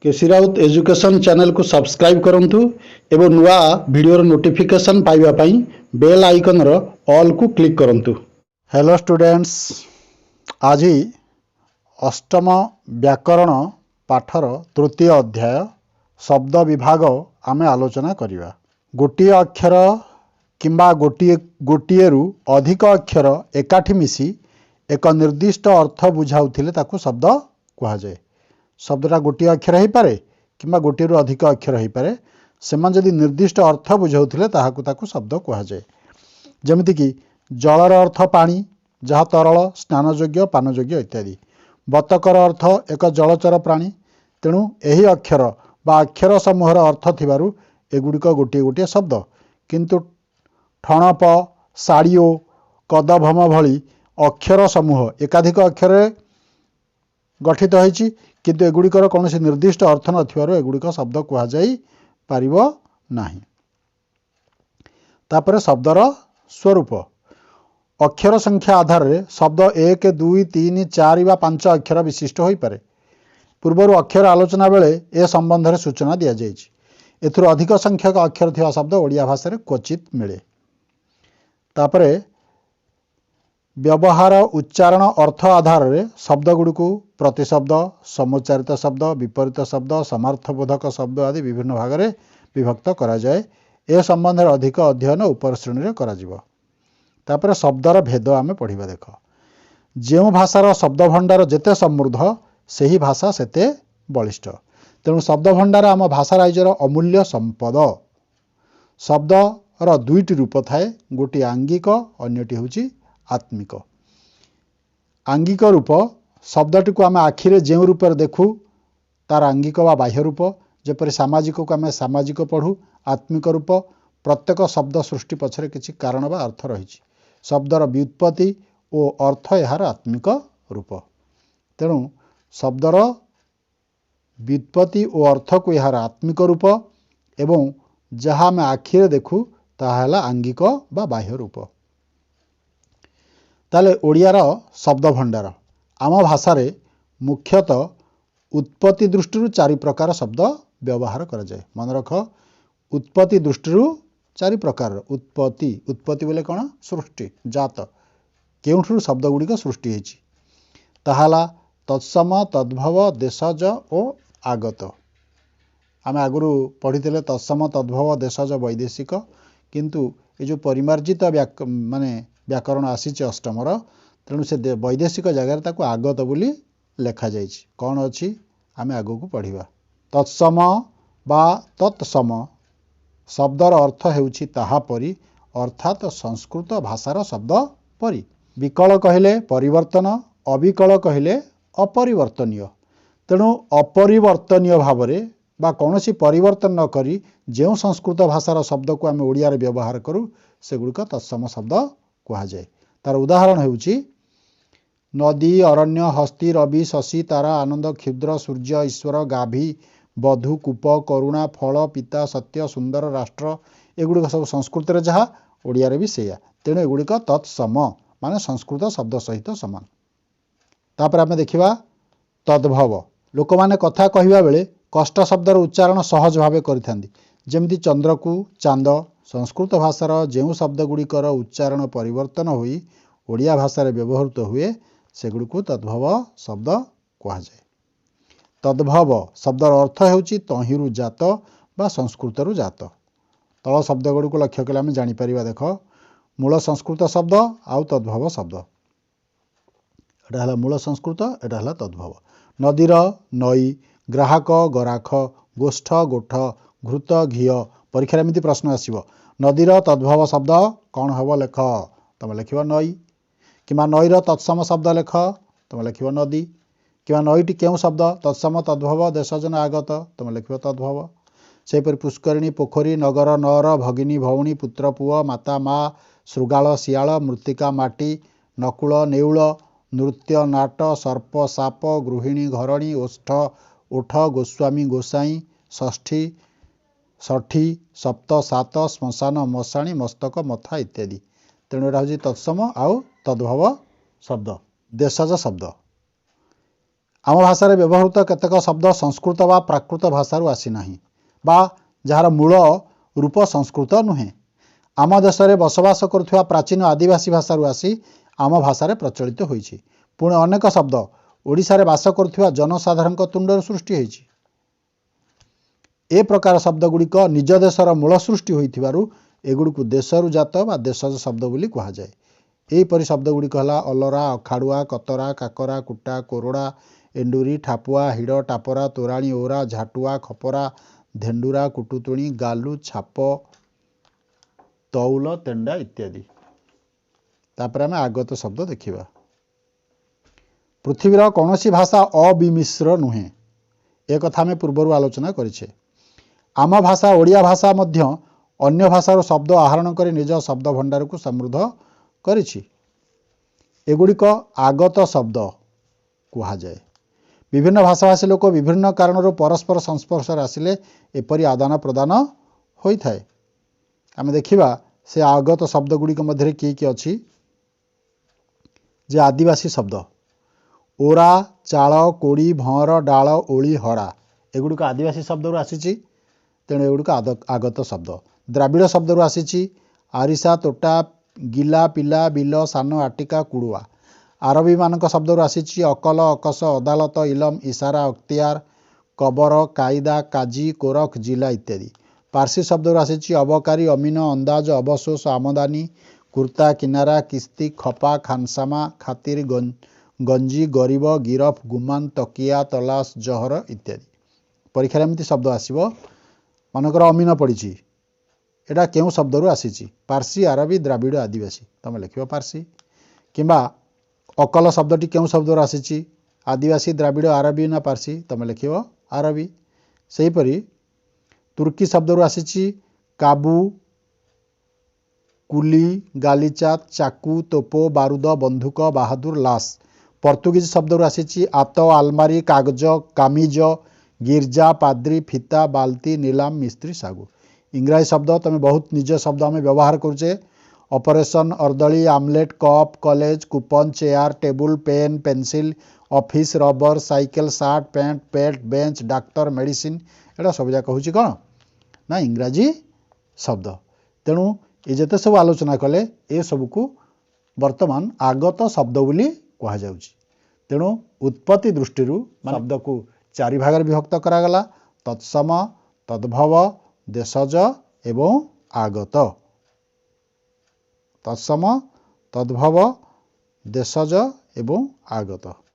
KC Raut education ଚ୍ୟାନେଲକୁ subscribe କରନ୍ତୁ ଏବଂ ନୂଆ ଭିଡ଼ିଓର ନୋଟିଫିକେସନ୍ ପାଇବା ପାଇଁ ବେଲ୍ ଆଇକନ୍ର ଅଲ୍କୁ କ୍ଲିକ୍ କରନ୍ତୁ। ହ୍ୟାଲୋ ଷ୍ଟୁଡେଣ୍ଟସ୍, ଆଜି ଅଷ୍ଟମ ବ୍ୟାକରଣ ପାଠର ତୃତୀୟ ଅଧ୍ୟାୟ ଶବ୍ଦ ବିଭାଗ ଆମେ ଆଲୋଚନା କରିବା। ଗୋଟିଏ ଅକ୍ଷର କିମ୍ବା ଗୋଟିଏରୁ ଅଧିକ ଅକ୍ଷର ଏକାଠି ମିଶି ଏକ ନିର୍ଦ୍ଦିଷ୍ଟ ଅର୍ଥ ବୁଝାଉଥିଲେ ତାକୁ ଶବ୍ଦ କୁହାଯାଏ। ଶବ୍ଦଟା ଗୋଟିଏ ଅକ୍ଷର ହେଇପାରେ କିମ୍ବା ଗୋଟିଏରୁ ଅଧିକ ଅକ୍ଷର ହେଇପାରେ। ସେମାନେ ଯଦି ନିର୍ଦ୍ଦିଷ୍ଟ ଅର୍ଥ ବୁଝାଉଥିଲେ, ତାକୁ ଶବ୍ଦ କୁହାଯାଏ। ଯେମିତିକି ଜଳର ଅର୍ଥ ପାଣି, ଯାହା ତରଳ, ସ୍ନାନଯୋଗ୍ୟ, ପାନଯୋଗ୍ୟ ଇତ୍ୟାଦି। ବତକର ଅର୍ଥ ଏକ ଜଳଚର ପ୍ରାଣୀ। ତେଣୁ ଏହି ଅକ୍ଷର ବା ଅକ୍ଷର ସମୂହର ଅର୍ଥ ଥିବାରୁ ଏଗୁଡ଼ିକ ଗୋଟିଏ ଗୋଟିଏ ଶବ୍ଦ। କିନ୍ତୁ ଠଣପ, ଶାଡ଼ିଓ, କଦଭମ ଭଳି ଅକ୍ଷର ସମୂହ ଏକାଧିକ ଅକ୍ଷରରେ ଗଠିତ ହୋଇଛି, କିନ୍ତୁ ଏଗୁଡ଼ିକର କୌଣସି ନିର୍ଦ୍ଦିଷ୍ଟ ଅର୍ଥ ନଥିବାରୁ ଏଗୁଡ଼ିକ ଶବ୍ଦ କୁହାଯାଇ ପାରିବ ନାହିଁ। ତାପରେ ଶବ୍ଦର ସ୍ୱରୂପ। ଅକ୍ଷର ସଂଖ୍ୟା ଆଧାରରେ ଶବ୍ଦ 1, 2, 3, 4 ବା 5 ଅକ୍ଷର ବିଶିଷ୍ଟ ହୋଇପାରେ। ପୂର୍ବରୁ ଅକ୍ଷର ଆଲୋଚନା ବେଳେ ଏ ସମ୍ବନ୍ଧରେ ସୂଚନା ଦିଆଯାଇଛି। ଏଥିରୁ ଅଧିକ ସଂଖ୍ୟକ ଅକ୍ଷର ଥିବା ଶବ୍ଦ ଓଡ଼ିଆ ଭାଷାରେ କ୍ୱଚିତ୍ ମିଳେ। ତାପରେ ବ୍ୟବହାର, ଉଚ୍ଚାରଣ, ଅର୍ଥ ଆଧାରରେ ଶବ୍ଦଗୁଡ଼ିକୁ ପ୍ରତିଶବ୍ଦ, ସମୁଚ୍ଚାରିତ ଶବ୍ଦ, ବିପରୀତ ଶବ୍ଦ, ସମାର୍ଥବୋଧକ ଶବ୍ଦ ଆଦି ବିଭିନ୍ନ ଭାଗରେ ବିଭକ୍ତ କରାଯାଏ। ଏ ସମ୍ବନ୍ଧରେ ଅଧିକ ଅଧ୍ୟୟନ ଉପର ଶ୍ରେଣୀରେ କରାଯିବ। ତାପରେ ଶବ୍ଦର ଭେଦ ଆମେ ପଢ଼ିବା। ଦେଖ, ଯେଉଁ ଭାଷାର ଶବ୍ଦ ଭଣ୍ଡାର ଯେତେ ସମୃଦ୍ଧ, ସେହି ଭାଷା ସେତେ ବଳିଷ୍ଠ। ତେଣୁ ଶବ୍ଦ ଭଣ୍ଡାର ଆମ ଭାଷା ରାଇଜର ଅମୂଲ୍ୟ ସମ୍ପଦ। ଶବ୍ଦର ଦୁଇଟି ରୂପ ଥାଏ, ଗୋଟିଏ ଆଙ୍ଗିକ, ଅନ୍ୟଟି ହେଉଛି ଆତ୍ମିକ। ଆଙ୍ଗିକ ରୂପ, ଶବ୍ଦଟିକୁ ଆମେ ଆଖିରେ ଯେଉଁ ରୂପରେ ଦେଖୁ, ତାର ଆଙ୍ଗିକ ବା ବାହ୍ୟ ରୂପ। ଯେପରି ସାମାଜିକକୁ ଆମେ ସାମାଜିକ ପଢ଼ୁ। ଆତ୍ମିକ ରୂପ, ପ୍ରତ୍ୟେକ ଶବ୍ଦ ସୃଷ୍ଟି ପଛରେ କିଛି କାରଣ ବା ଅର୍ଥ ରହିଛି। ଶବ୍ଦର ବ୍ୟୁତ୍ପତ୍ତି ଓ ଅର୍ଥ ଏହାର ଆତ୍ମିକ ରୂପ। ତେଣୁ ଶବ୍ଦର ବ୍ୟୁତ୍ପତ୍ତି ଓ ଅର୍ଥକୁ ଏହାର ଆତ୍ମିକ ରୂପ ଏବଂ ଯାହା ଆମେ ଆଖିରେ ଦେଖୁ, ତାହା ହେଲା ଆଙ୍ଗିକ ବା ବାହ୍ୟ ରୂପ। ତାହେଲେ ଓଡ଼ିଆର ଶବ୍ଦ ଭଣ୍ଡାର। ଆମ ଭାଷାରେ ମୁଖ୍ୟତଃ ଉତ୍ପତ୍ତି ଦୃଷ୍ଟିରୁ ଚାରି ପ୍ରକାର ଶବ୍ଦ ବ୍ୟବହାର କରାଯାଏ। ମନେ ରଖ, ଉତ୍ପତ୍ତି ଦୃଷ୍ଟିରୁ ଚାରି ପ୍ରକାରର। ଉତ୍ପତ୍ତି, ଉତ୍ପତ୍ତି ବୋଲେ କ'ଣ? ସୃଷ୍ଟି, ଜାତ। କେଉଁଠାରୁ ଶବ୍ଦ ଗୁଡ଼ିକ ସୃଷ୍ଟି ହେଇଛି, ତାହା ହେଲା ତତ୍ସମ, ତଦ୍ଭବ, ଦେଶଜ ଓ ଆଗତ। ଆମେ ଆଗରୁ ପଢ଼ିଥିଲେ ତତ୍ସମ, ତଦ୍ଭବ, ଦେଶଜ, ବୈଦେଶିକ। କିନ୍ତୁ ଏ ଯେଉଁ ପରିମାର୍ଜିତ ମାନେ ବ୍ୟାକରଣ ଆସିଛି ଅଷ୍ଟମର, ତେଣୁ ସେ ବୈଦେଶିକ ଜାଗାରେ ତାକୁ ଆଗତ ବୋଲି ଲେଖାଯାଇଛି। କ'ଣ ଅଛି, ଆମେ ଆଗକୁ ପଢ଼ିବା। ତତ୍ସମ ବା ତତ୍ସମ ଶବ୍ଦର ଅର୍ଥ ହେଉଛି ତାହା ପରି, ଅର୍ଥାତ୍ ସଂସ୍କୃତ ଭାଷାର ଶବ୍ଦ ପରି। ବିକଳ କହିଲେ ପରିବର୍ତ୍ତନ, ଅବିକଳ କହିଲେ ଅପରିବର୍ତ୍ତନୀୟ। ତେଣୁ ଅପରିବର୍ତ୍ତନୀୟ ଭାବରେ ବା କୌଣସି ପରିବର୍ତ୍ତନ ନ କରି ଯେଉଁ ସଂସ୍କୃତ ଭାଷାର ଶବ୍ଦକୁ ଆମେ ଓଡ଼ିଆରେ ବ୍ୟବହାର କରୁ, ସେଗୁଡ଼ିକ ତତ୍ସମ ଶବ୍ଦ କୁହାଯାଏ। ତାର ଉଦାହରଣ ହେଉଛି ନଦୀ, ଅରଣ୍ୟ, ହସ୍ତି, ରବି, ଶଶୀ, ତାରା, ଆନନ୍ଦ, କ୍ଷୁଦ୍ର, ସୂର୍ଯ୍ୟ, ଈଶ୍ୱର, ଗାଭୀ, ବଧୂ, କୂପ, କରୁଣା, ଫଳ, ପିତା, ସତ୍ୟ, ସୁନ୍ଦର, ରାଷ୍ଟ୍ର। ଏଗୁଡ଼ିକ ସବୁ ସଂସ୍କୃତରେ ଯାହା, ଓଡ଼ିଆରେ ବି ସେଇଆ। ତେଣୁ ଏଗୁଡ଼ିକ ତତ୍ସମ, ମାନେ ସଂସ୍କୃତ ଶବ୍ଦ ସହିତ ସମାନ। ତାପରେ ଆମେ ଦେଖିବା ତଦ୍ଭବ। ଲୋକମାନେ କଥା କହିବା ବେଳେ କଷ୍ଟ ଶବ୍ଦର ଉଚ୍ଚାରଣ ସହଜ ଭାବେ କରିଥାନ୍ତି, ଯେମିତି ଚନ୍ଦ୍ରକୁ ଚାନ୍ଦ। ସଂସ୍କୃତ ଭାଷାର ଯେଉଁ ଶବ୍ଦ ଗୁଡ଼ିକର ଉଚ୍ଚାରଣ ପରିବର୍ତ୍ତନ ହୋଇ ଓଡ଼ିଆ ଭାଷାରେ ବ୍ୟବହୃତ ହୁଏ, ସେଗୁଡ଼ିକୁ ତଦ୍ଭବ ଶବ୍ଦ କୁହାଯାଏ। ତଦ୍ଭବ ଶବ୍ଦର ଅର୍ଥ ହେଉଛି ତହିଁରୁ ଜାତ ବା ସଂସ୍କୃତରୁ ଜାତ। ତଳ ଶବ୍ଦ ଗୁଡ଼ିକୁ ଲକ୍ଷ୍ୟ କଲେ ଆମେ ଜାଣିପାରିବା। ଦେଖ, ମୂଳ ସଂସ୍କୃତ ଶବ୍ଦ ଆଉ ତଦ୍ଭବ ଶବ୍ଦ। ଏଟା ହେଲା ମୂଳ ସଂସ୍କୃତ, ଏଟା ହେଲା ତଦ୍ଭବ। ନଦୀର ନଈ, ଗ୍ରାହକ ଗରାଖ, ଗୋଷ୍ଠ ଗୋଠ, ଘୃତ ଘିଅ। ପରୀକ୍ଷାରେ ଏମିତି ପ୍ରଶ୍ନ ଆସିବ, ନଦୀର ତଦ୍ଭବ ଶବ୍ଦ କ'ଣ ହେବ ଲେଖ। ତମେ ଲେଖିବ ନଈ। କିମ୍ବା ନଈର ତତ୍ସମ ଶବ୍ଦ ଲେଖ, ତମେ ଲେଖିବ ନଦୀ। କିମ୍ବା ନଈଟି କେଉଁ ଶବ୍ଦ, ତତ୍ସମ, ତଦ୍ଭବ, ଦେଶଜ ନା ଆଗତ? ତମେ ଲେଖିବ ତଦ୍ଭବ। ସେହିପରି ପୁଷ୍କରିଣୀ ପୋଖରୀ, ନଗର ନଅର, ଭଗିନୀ ଭଉଣୀ, ପୁତ୍ର ପୁଅ, ମାତା ମା, ଶୃଗାଳ ଶିଆଳ, ମୃତ୍ତିକା ମାଟି, ନକୁଳ ନେଉଳ, ନୃତ୍ୟ ନାଟ, ସର୍ପ ସାପ, ଗୃହିଣୀ ଘରଣୀ, ଓଷ୍ଠ ଓଠ, ଗୋସ୍ୱାମୀ ଗୋସାଇଁ, ଷଷ୍ଠୀ ଷଠି, ସପ୍ତ ସାତ, ଶ୍ମଶାନ ମଶାଣି, ମସ୍ତକ ମଥା ଇତ୍ୟାଦି। ତେଣୁ ଏଇଟା ହେଉଛି ତତ୍ସମ ଆଉ ତଦ୍ଭବ ଶବ୍ଦ। ଦେଶଜ ଶବ୍ଦ। ଆମ ଭାଷାରେ ବ୍ୟବହୃତ କେତେକ ଶବ୍ଦ ସଂସ୍କୃତ ବା ପ୍ରାକୃତ ଭାଷାରୁ ଆସିନାହିଁ ବା ଯାହାର ମୂଳ ରୂପ ସଂସ୍କୃତ ନୁହେଁ। ଆମ ଦେଶରେ ବସବାସ କରୁଥିବା ପ୍ରାଚୀନ ଆଦିବାସୀ ଭାଷାରୁ ଆସି ଆମ ଭାଷାରେ ପ୍ରଚଳିତ ହୋଇଛି। ପୁଣି ଅନେକ ଶବ୍ଦ ଓଡ଼ିଶାରେ ବାସ କରୁଥିବା ଜନସାଧାରଣଙ୍କ ତୁଣ୍ଡରୁ ସୃଷ୍ଟି ହୋଇଛି। ଏ ପ୍ରକାର ଶବ୍ଦ ଗୁଡ଼ିକ ନିଜ ଦେଶର ମୂଳ ସୃଷ୍ଟି ହୋଇଥିବାରୁ ଏଗୁଡ଼ିକୁ ଦେଶରୁ ଜାତ ବା ଦେଶଜ ଶବ୍ଦ ବୋଲି କୁହାଯାଏ। ଏହିପରି ଶବ୍ଦ ଗୁଡ଼ିକ ହେଲା ଅଲରା, ଅଖାଡ଼ୁଆ, କତରା, କାକରା, କୁଟା, କୋରଡ଼ା, ଏଣ୍ଡୁରି, ଠାପୁଆ, ହିଡ଼, ଟାପରା, ତୋରାଣୀ, ଓରା, ଝାଟୁଆ, ଖପରା, ଧେଣ୍ଡୁରା, କୁଟୁତୁଣି, ଗାଲୁ, ଛାପ, ତଉଲ, ତେଣ୍ଡା ଇତ୍ୟାଦି। ତାପରେ ଆମେ ଆଗତ ଶବ୍ଦ ଦେଖିବା। ପୃଥିବୀର କୌଣସି ଭାଷା ଅବିମିଶ୍ର ନୁହେଁ। ଏ କଥା ଆମେ ପୂର୍ବରୁ ଆଲୋଚନା କରିଛେ। ଆମ ଭାଷା ଓଡ଼ିଆ ଭାଷା ମଧ୍ୟ ଅନ୍ୟ ଭାଷାରୁ ଶବ୍ଦ ଆହରଣ କରି ନିଜ ଶବ୍ଦ ଭଣ୍ଡାରକୁ ସମୃଦ୍ଧ କରିଛି। ଏଗୁଡ଼ିକ ଆଗତ ଶବ୍ଦ କୁହାଯାଏ। ବିଭିନ୍ନ ଭାଷାଭାଷୀ ଲୋକ ବିଭିନ୍ନ କାରଣରୁ ପରସ୍ପର ସଂସ୍ପର୍ଶରେ ଆସିଲେ ଏପରି ଆଦାନ ପ୍ରଦାନ ହୋଇଥାଏ। ଆମେ ଦେଖିବା ସେ ଆଗତ ଶବ୍ଦ ଗୁଡ଼ିକ ମଧ୍ୟରେ କିଏ କିଏ ଅଛି ଯେ ଆଦିବାସୀ ଶବ୍ଦ ଓରା, ଚାଳ, କୋଡ଼ି, ଭଅଁର, ଡାଳ, ଓଳି, ହଡ଼ା, ଏଗୁଡ଼ିକ ଆଦିବାସୀ ଶବ୍ଦରୁ ଆସିଛି। ତେଣୁ ଏଗୁଡ଼ିକ ଆଗତ ଶବ୍ଦ। ଦ୍ରାବିଡ଼ ଶବ୍ଦରୁ ଆସିଛି ଆରିସା, ତୋଟା, ଗିଲା, ପିଲା, ବିଲ, ସାନ, ଆଟିକା, କୁଡ଼ୁଆ। ଆରବୀମାନଙ୍କ ଶବ୍ଦରୁ ଆସିଛି ଅକଲ, ଅକସ, ଅଦାଲତ, ଇଲମ, ଇସାରା, ଅକ୍ତିଆର, କବର, କାଇଦା, କାଜି, କୋରଖ, ଜିଲ୍ଲା ଇତ୍ୟାଦି। ପାର୍ସୀ ଶବ୍ଦରୁ ଆସିଛି ଅବକାରୀ, ଅମିନ, ଅନ୍ଦାଜ, ଅବଶୋଷ, ଆମଦାନୀ, କୁର୍ତ୍ତା, କିନାରା, କିସ୍ତି, ଖପା, ଖାନସାମା, ଖାତିର, ଗଞ୍ଜି, ଗରିବ, ଗିରଫ, ଗୁମାନ, ତକିଆ, ତଲାସ, ଜହର ଇତ୍ୟାଦି। ପରୀକ୍ଷାରେ ଏମିତି ଶବ୍ଦ ଆସିବ, ମନେକର ଅମିନ ପଡ଼ିଛି, ଏଇଟା କେଉଁ ଶବ୍ଦରୁ ଆସିଛି? ପାର୍ସୀ, ଆରବୀ, ଦ୍ରାବିଡ଼, ଆଦିବାସୀ। ତୁମେ ଲେଖିବ ପାର୍ସୀ। କିମ୍ବା ଅକଲ ଶବ୍ଦଟି କେଉଁ ଶବ୍ଦରୁ ଆସିଛି? ଆଦିବାସୀ, ଦ୍ରାବିଡ଼, ଆରବୀ ନା ପାର୍ସୀ? ତୁମେ ଲେଖିବ ଆରବୀ। ସେହିପରି ତୁର୍କୀ ଶବ୍ଦରୁ ଆସିଛି କାବୁ, କୁଲି, ଗାଲିଚା, ଚାକୁ, ତୋପ, ବାରୁଦ, ବନ୍ଧୁକ, ବାହାଦୁର, ଲାସ। ପର୍ତ୍ତୁଗୀଜ ଶବ୍ଦରୁ ଆସିଛି ଆତ, ଆଲମାରି, କାଗଜ, କାମିଜ, ଗିର୍ଜା, ପାଦ୍ରୀ, ଫିତା, ବାଲ୍ତି, ନିଲାମ, ମିସ୍ତ୍ରୀ, ସାଗୁ। ଇଂରାଜୀ ଶବ୍ଦ ତୁମେ ବହୁତ ନିଜ ଶବ୍ଦ ଆମେ ବ୍ୟବହାର କରୁଛେ। ଅପରେସନ୍, ଅର୍ଦଳି, omelette, cup, college, coupon, chair, table, pen, pencil, office, rubber, cycle, shirt, pant, belt, bench, ଡାକ୍ତର, ମେଡ଼ିସିନ୍, ଏଇଟା ସବୁଯାକ ହେଉଛି କ'ଣ ନା ଇଂରାଜୀ ଶବ୍ଦ। ତେଣୁ ଏ ଯେତେ ସବୁ ଆଲୋଚନା କଲେ, ଏସବୁକୁ ବର୍ତ୍ତମାନ ଆଗତ ଶବ୍ଦ ବୋଲି କୁହାଯାଉଛି। ତେଣୁ ଉତ୍ପତ୍ତି ଦୃଷ୍ଟିରୁ ଶବ୍ଦକୁ ଚାରି ଭାଗରେ ବିଭକ୍ତ କରାଗଲା: ତତ୍ସମ, ତଦ୍ଭବ, ଦେଶଜ ଏବଂ ଆଗତ। ତତ୍ସମ, ତଦ୍ଭବ, ଦେଶଜ ଏବଂ ଆଗତ।